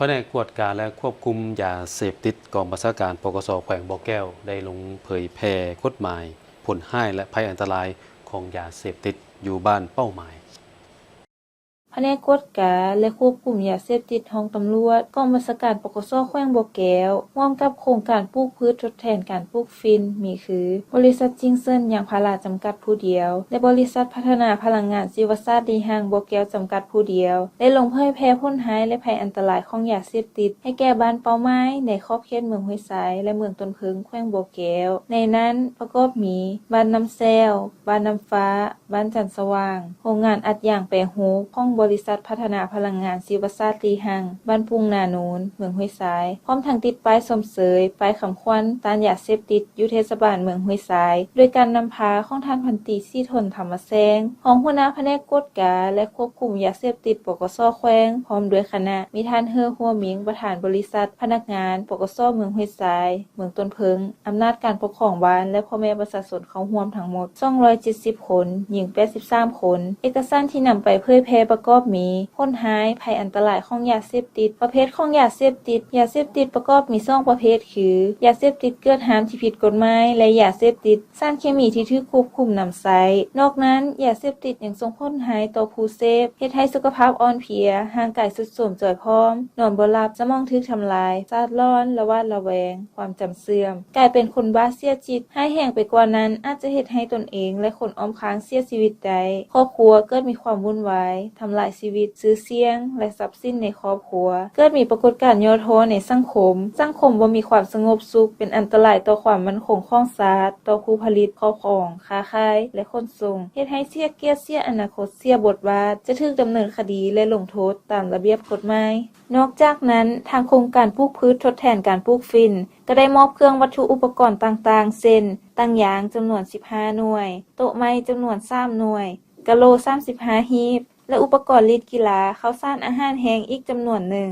ພະແນກກວດກາ ແລະ ຄວບຄຸມຢາເສບຕິດ ກອງບັນຊາການ ປກສ ແຂວງບໍ່ແກ້ວ ໄດ້ລົງເຜີຍແຜ່ກົດໝາຍຜົນຮ້າຍ ແລະ ໄພອັນຕະລາຍຂອງຢາເສບຕິດຢູ່ບ້ານເປົ້າໝາຍ. ພະແນກກວດກາ ແລະ ຄວບຄຸມຢາເສບຕິດ ຫ້ອງຕຳຫຼວດ ກອງບັນຊາການ ປກສ ແຂວງບໍ່ແກ້ວ ຮ່ວມກັບໂຄງການປູກພືດທົດແທນການປູກຝິ່ນ ມີຄື ບໍລິສັດຈິງເຊິນ ຢາງພາລາ ຈຳກັດຜູ້ດຽວ ແລະ ບໍລິສັດພັດທະນາພະລັງງານຊີວະຊາດລີຮັງ ບໍ່ແກ້ວ ຈຳກັດຜູ້ດຽວ ໄດ້ລົງເຜີຍແຜ່ຜົນຮ້າຍ ແລະ ໄພອັນຕະລາຍຂອງຢາເສບຕິດ ໃຫ້ແກ່ບ້ານເປົ້າໝາຍ ໃນຂອບເຂດເມືອງຫ້ວຍຊາຍ ແລະ ເມືອງຕົ້ນເຜິ້ງ ແຂວງບໍ່ແກ້ວ. ໃນນັ້ນປະກອບມີ ບ້ານນ້ຳແຊວ, ບ້ານນ້ຳຟ້າ, ບ້ານຈັນສະຫວ່າງ, ໂຮງງານອັດຢາງແປຮູບຂອງບໍລິສັດພັດທະນາພະລັງງານຊີວະຊາດລີຮັງ ບ້ານປຸ່ງນາໂນນ ເມືອງຫ້ວຍຊາຍ, ພ້ອມທັງຕິດປ້າຍຊົມເຊີຍ, ປ້າຍຄຳຂວັນຕ້ານຢາເສບຕິດ ຢູ່ເທດສະບານເມືອງຫ້ວຍຊາຍ ໂດຍການນຳພາຂອງທ່ານພັນຕີ ສີທົນ ທຳມະແສງ ຮອງຫົວໜ້າພະແນກກວດກາ ແລະ ຄວບຄຸມຢາເສບຕິດ ປກສ ແຂວງ ພ້ອມດ້ວຍຄະນະ ມີທ່ານ ເຮີ ຫົວມິງ ປະທານບໍລິສັດ, ພະນັກງານ ປກສ ເມືອງຫ້ວຍຊາຍ, ເມືອງຕົ້ນເຜິ້ງ, ອຳນາດການປົກຄອງບ້ານ ແລະ ພໍ່ແມ່ປະຊາຊົນເຂົ້າຮ່ວມທັງໝົດ ສອງຮ້ອຍເຈັດສິບຄົນ, ຍິງແປດສິບສາມຄົນ. ເອກະສານທີ່ນຳໄປເຜີຍແຜ່ປະກອບມີ ຜົນຮ້າຍ, ໄພອັນຕະລາຍຂອງຢາເສບຕິດ, ປະເພດຂອງຢາເສບຕິດ. ຢາເສບຕິດປະກອບມີສອງປະເພດຄື ຢາເສບຕິດເກີດຮ່າງທີ່ຜິດກົດໝາຍ ແລະ ຢາເສບຕິດ ສານເຄມີທີ່ຖືກຄວບຄຸມນຳໃຊ້. ນອກນັ້ນ, ຢາເສບຕິດຍັງສົ່ງຜົນຮ້າຍຕໍ່ຜູ້ເສບ, ເຮັດໃຫ້ສຸຂະພາບອ່ອນເພຍ, ຮ່າງກາຍຊຸດໂຊມຈ່ອຍຜອມ, ນອນບໍ່ຫຼັບ, ສະໝອງຖືກທຳລາຍ, ສາດຫຼອນ, ລະຫວາດລະແວງ, ຄວາມຈຳເສື່ອມ, ກາຍເປັນຄົນບ້າເສຍຈິດ. ຮ້າຍແຮງໄປກວ່ານັ້ນ, ອາດຈະເຮັດໃຫ້ຕົນເອງ ແລະ ຄົນອ້ອມຂ້າງເສຍຊີວິດໄດ້. ຄອບຄົວເກີດມີຄວາມວຸ້ນວາຍ, ທຳລາຍຊີວິດ, ຊື່ສຽງ ແລະ ຊັບສິນໃນຄອບຄົວ. ເກີດມີປາກົດການຫຍໍ້ທໍ້ໃນສັງຄົມ. ສັງຄົມບໍ່ມີຄວາມສະຫງົບສຸກ, ເປັນອັນຕະລາຍຕໍ່ຄວາມໝັ້ນຄົງຂອງຊາດ, ຕໍ່ຜູ້ຜະລິດ, ຄອບຄອງ, ຄ້າຂາຍ ແລະ ຂົນສົ່ງ, ເຮັດໃຫ້ເສຍກຽດ, ເສຍອະນາຄົດ, ເສຍບົດບາດ, ຈະຖືກດຳເນີນຄະດີ ແລະ ລົງໂທດຕາມລະບຽບກົດໝາຍ. ນອກຈາກນັ້ນ, ທາງໂຄງການປູກພືດທົດແທນການປູກຝິ່ນ ກໍໄດ້ມອບເຄື່ອງວັດຖຸອຸປະກອນຕ່າງໆ ເຊັ່ນ ຕັ່ງຢາງຈຳນວນສິບຫ້າໜ່ວຍ, ໂຕະໄມ້ຈຳນວນສາມໜ່ວຍ, ກະໂຫຼສາມສິບຫ້າຮີບ ແລະ ອຸປະກອນລີດກິລາ, ເຂົ້າສານອາຫານແຫ້ງອີກຈຳນວນໜຶ່ງ.